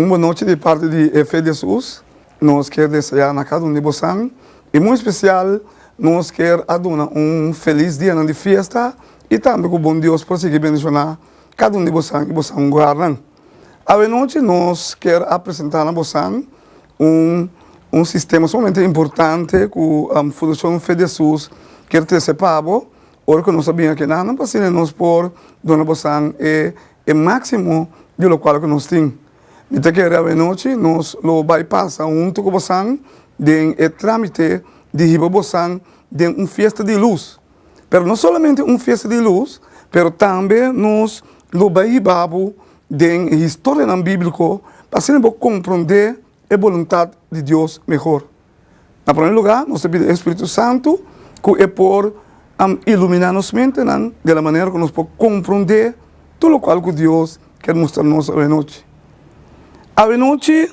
Un bon nochi di parti di e Fe di Hesus. Nos kier desea na kada un di bosan y muy especial nos kier a duna un feliz dianan di fiesta y tambe cu bon Dios por sigui bendiciona kada un di bosan y bosan hogarnan. Awe nochi nos kier a presenta na bosan un un sistema sumamente importante cu Fundacion Fe di Hesus kier trece pa bo ora cu nos a bin akinan pa asina nos por duna bosan e e máksimo di lokual ku nos tin. Mi ta kere awenochi nos lo bai pasa huntu ku bosan den e trámite di hiba bosan den un fiesta di lus. Pero no solamente un fiesta di lus, pero tambe nos lo bai hiba bo den e historianan bíbliko pa asina bo komprondé e boluntat di Dios mehor. Na promé lugá, nos ta pidi e Spiritu Santu ku e por iluminá nos mentenan di la manera ku nos por komprondé tur lokual ku Dios kier mustra nos awenochi. Awenochi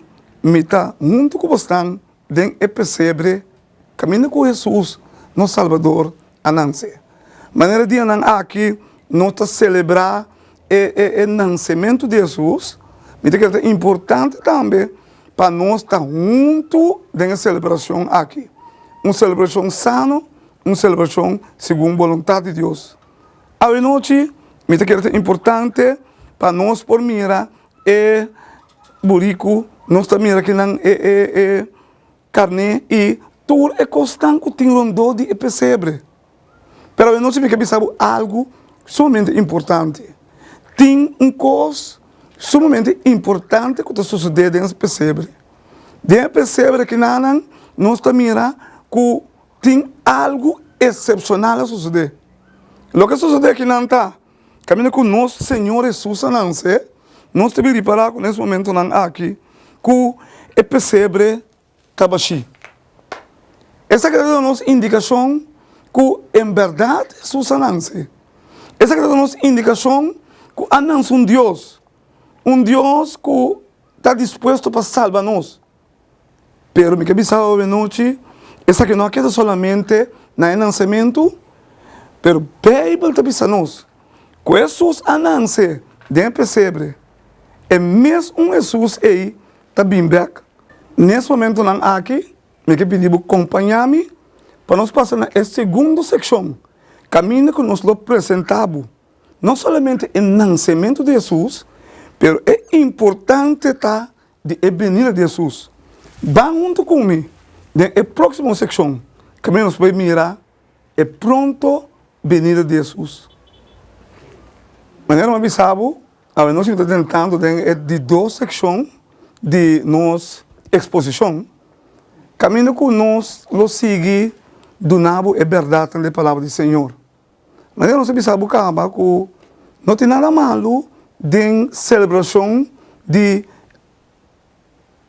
mi ta huntu ku bosnan den e pesebre kaminda ku Hesus, nos Salbador, a nanse. Manera dianan aki nos ta selebrá e nansementu di Hesus, mi ta kere ta importante tambe pa nos ta huntu den e selebrashon aki. Un selebrashon sano, un selebrashon segun boluntat di Dios. Awenochi mi ta kere ta importante pa nos por mira e buriku, nos ta mira kinan e Karné i tur e kosnan ku tin rondó di e pesebre. Pero awe mi ke bisa bo algu sumamente importante. Tin un kos sumamente importante ku ta sosodé den e pesebre. Den e pesebre kinanan nos ta mira ku tin algu esepshonal a sosodé. Loke a sosodé kinan ta, kaminda ku nos Señor Hesus a nanse, Nos debe ripará ku nes momentonan aki ku e pesebre ta bashí. Esaki ta duna nos indikashon ku en bèrdat Hesus a nanse. Esaki ta duna nos indikashon ku a nanse un Dios, un Dios ku ta dispuesto pa salba nos. Pero mi ke bisa awe nochi, esaki no a keda solamente na e nansementu, pero Beibel ta bisa nos ku Hesus a nanse den e pesebre, e mes un Hesus ei ta bin bèk. Nes momentunan aki, mi ke pidi bo kompañá mi pa nos pasa na e segundo sekshon, kaminda ku nos lo presentá bo no solamente e nansementu di Hesus, pero e importante ta di e benida di Hesus. Ban huntu ku mi den e próksimo sekshon kaminda nos por mira e pronto benida di Hesus. Manera mi a bisa bo, awe nos ta drentando den e di dos sekshon di nos eksposishon, kaminda ku nos lo sigui duna bo e bèrdatnan di e Palabra di Señor. Manera nos a bisa bo kaba ku no tin nada malu den selebrashon di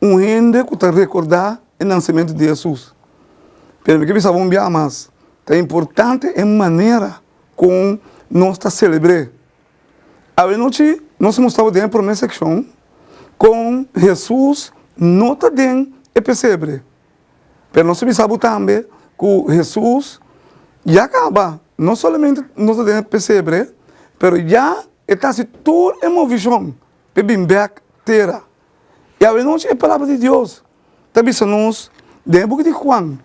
un hende ku ta rekordá e nansementu di Hesus. Pero mi ke bisa bo un bia mas, ta importante e manera kon nos ta selebr'é. Awenochi nos a mustra bo den e promé sekshon kon Hesus no ta den e pesebre. Pero nos ta bisa bo tambe ku Hesus ya kaba, no solamente nos ta den e pesebre, pero ya e ta hasi tur e movishon pa e bin bèk tera. I awenochi e palabra di Dios ta bisa nos den e buki di Juan,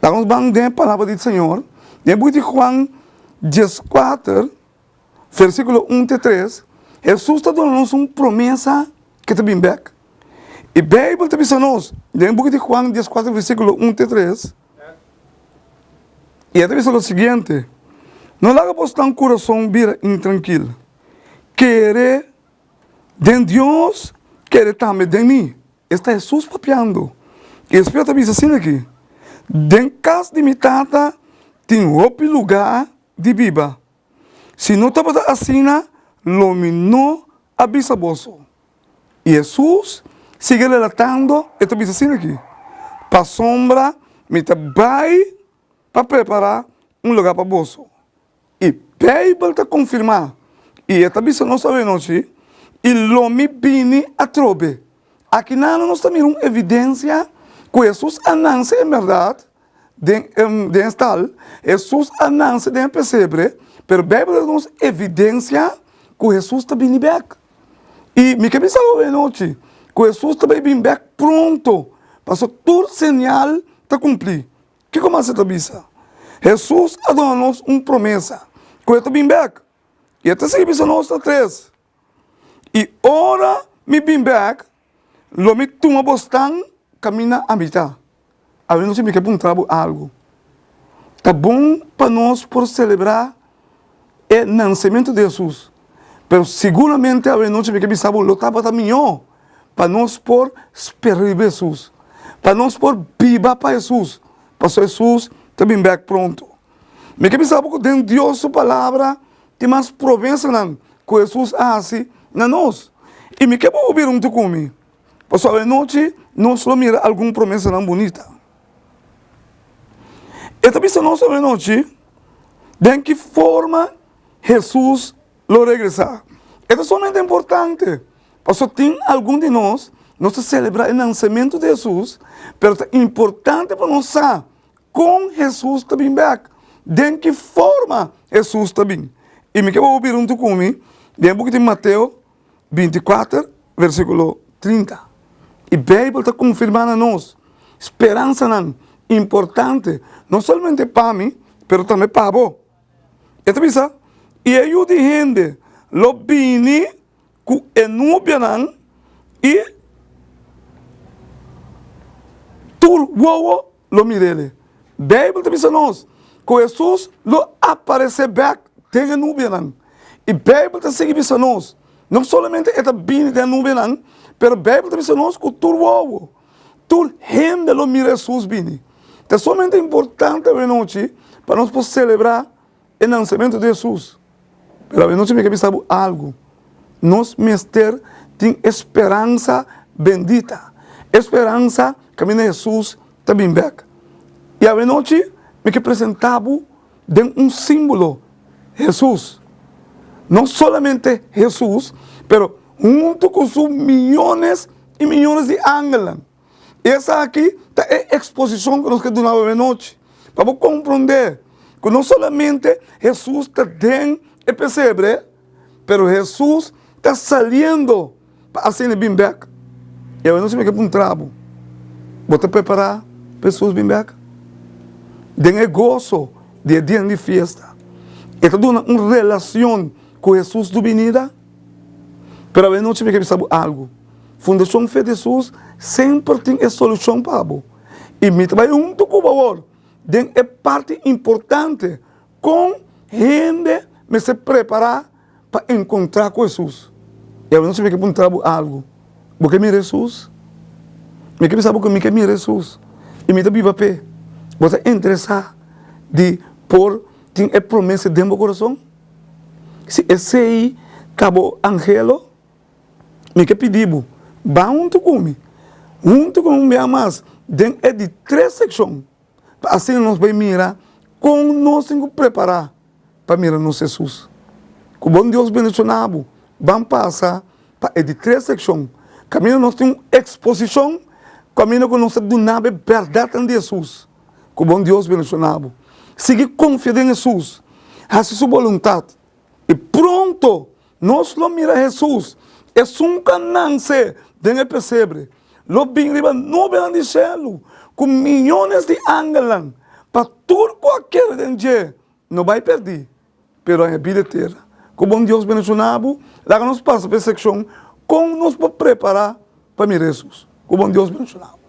laga nos ban den e palabra di Señor, den e buki di Juan dieskuater, Versíkulo un te tres, Hesus ta duna nos un promesa ku ta bin bèk. E Beibel ta bisa nos den buki di Juan dieskuater versíkulo un te tres, i e ta bisa lo siguiente, No laga bosnan kurason bira intrankil. Kere den Dios, kere tambe den mi. Esta Hesus papiando. I despues e ta bisa asina aki, Den kas di mi Tata tin hopi lugá di biba. Si no tabata asina, lo mi no a bisa boso. I Hesus sigui relatando, e ta bisa asina aki, Pasobra mi ta bai pa prepará un lugá pa boso. I Beibel ta konfirmá, i e ta bisa nos awenochi, I lo mi bini atrobe. Akinan nos ta mira un evidensia ku Hesus a nanse en bèrdat den den e stal, Hesus a nanse den e pesebre, pero Beibel ta duna nos evidensia ku Hesus ta bini bèk. I mi ke bisa awe nochi. ku Hesus ta bai bin bèk pronto, pasobra tur señal ta kumplí. Kiko mas e ta bisa? Hesus a duna nos un promesa ku e ta bin bèk. I e ta sigui bisa nos na tres, I ora mi bin bèk, lo mi tuma bosnan kaminda ami ta. Awe nochi mi ke puntra bo algu. Ta bon pa nos por selebrá e nansementu di Hesus, pero siguramente awe nochi mi ke bisa bo lo tabata mihó pa nos por spera riba Hesus, pa nos por biba pa Hesus, pasobra Hesus ta bin bèk pronto. Mi ke bisa bo ku den Dios su Palabra tin mas promesanan ku Hesus a hasi na nos. I mi ke bo bira huntu ku mi, pasobra awe nochi nos lo mira algun promesanan bunita. E ta bisa nos awe nochi den ki forma Hesus lo regresá. E ta sumamente importante, pasobra tin algun di nos, nos ta selebrá e nansementu di Hesus, pero ta importante pa nos sa Kon Hesus ta bin bèk? Den ki forma Hesus ta bin? I mi ke bo bira huntu ku mi den e buki di Mateo 24, versíkulo 30. I Beibel ta konfirmá na nos speransanan importante, no solamente pa mi, pero tambe pa bo. E ta bisa, I e Yu di hende lo bini ku e nubianan i tur wowo lo mir'el. Beibel ta bisa nos ku Hesus lo aparesé bèk den e nubianan. I Beibel ta sigui bisa nos, no solamente e ta bini den e nubianan, pero Beibel ta bisa nos ku tur wowo, tur hende lo mira Hesus bini. Ta sumamente importante awenochi pa nos por selebrá E nansementu di Hesus. Pero awenochi mi ke bisa bo algu. Nos mester tin e speransa bendita. E speransa kaminda Hesus ta bin bek. I awenochi mi ke presenta bo den un simbolo, Hesus. No solamente Hesus, pero huntu ku su miyones i miyones di angelnan. Esaki ta e eksposishon ku nos ke duna awenochi, pa bo komprondé ku no solamente Hesus ta den e pesebre, pero Hesus ta saliendo pa asina e bin bèk. I awenochi mi ke puntra bo, bo ta prepará pa Hesus bin bèk? Den e goso di e dianan di fiesta, e ta duna un relashon ku Hesus su binida? Pero awenochi mi ke bisa bo algu. Fundashon Fe di Hesus semper tin e solushon pa bo. I mi ta bai huntu ku bo awor den e parti importante kon hende mester prepará pa enkontrá ku Hesus. I awor mi ke puntra bo algu, Bo ke mira Hesus? Mi ke bisa bo ku mi ke mira Hesus i mi ta biba p'e. Bo ta interesá di por tin e promesa den bo kurason? Si esei ta bo anhelo, Mi ke pidi bo, ban huntu ku mi, huntu ku mi un bia mas den e di tres sekshon, pa asina nos bai mira kon nos tin ku prepará pa mira nos Hesus. Ku bon Dios bendishoná bo. Ban pasa pa e di tres sekshon, kaminda nos tin un eksposishon kaminda ku nos ta duna bo e bèrdatnan di Hesus. Ku bon Dios bendishoná bo. Sigui konfia den Hesus, hasi su boluntat, i pronto Nos lo mira Hesus, esun ku a nanse den e pesebre, lo bin riba nubenan di shelu ku miyones di angelnan pa tur ku a kere den dje no bai pèrdí, pero haña bida eterna. Ku bon Dios bendishoná bo. Laga nos pasa pa e sekshon Kon nos por prepará pa mira Hesus. Ku bon Dios bendishoná bo.